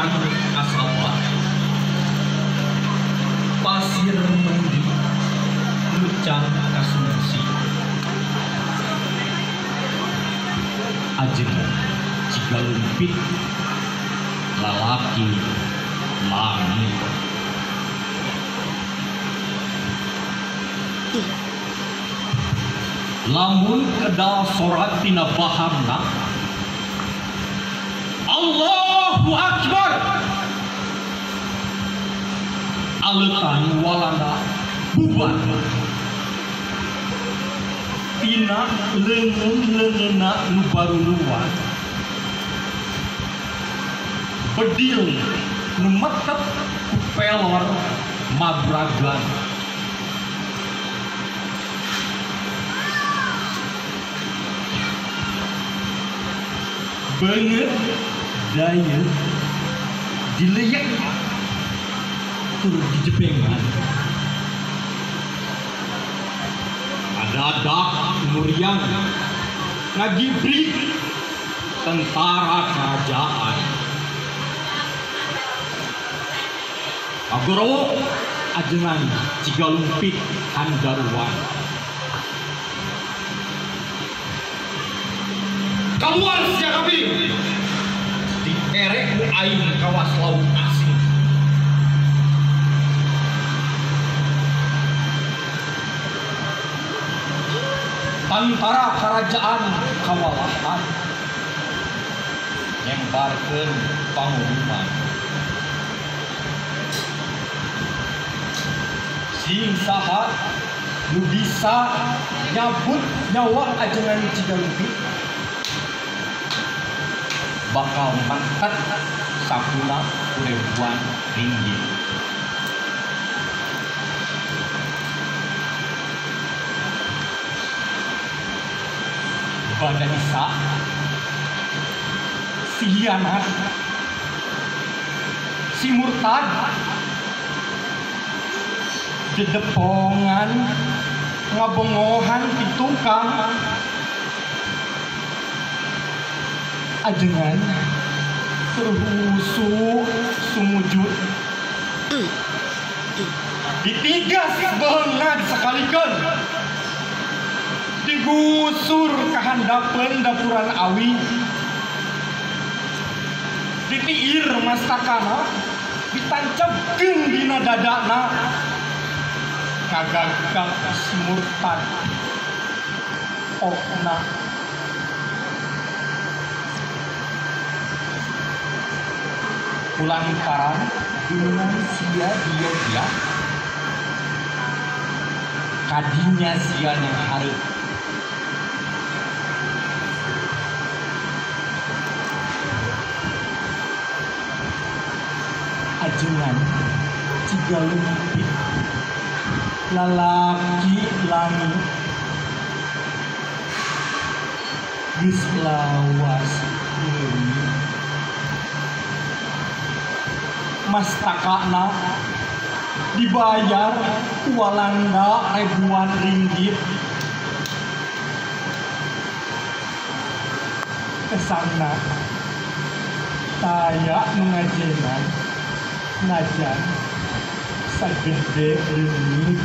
Lucang kasawah pasir mendi lucang kasumsi ajengan Cigalumpit lalaki langit. Lamun kedal sorak tina bahamna Allahu Akbar aleutan walanda bubar tina leungeun-leungeunna nu baruluan bedil nu metep ku pelor mabragan beungeut daya dileyek tur dijebengan adadak muriang ngagibrik tentara kerajaan agorowo ajengan Cigalumpit Handaruan keluar sia kabeh diterek ku aing kawas laut asing. Tentara kerajaan kawalahan nyembarkeun pangumuman sing saha nu bisa nyabut nyawa ajengan Cigalumpit bakal mangkat sakuna ribuan ringgit. Bada Isa si hianat si murtad dedepongan ngabongohan di tukang ajengan terhusu sumujud ditigas beungan sakalikeun digusur kahandapeun dapuran awi ditiir mastakana ditancapkeun dina dadana kagagak si murtad okna kulantaran dengan sia dia kadinya sia yang hareup ajengan Cigalumpit lalaki langit geus lawas leuwih mastakana dibayar ku Walanda ribuan ringgit kesana taya nu ngajenan najan sagede leungit.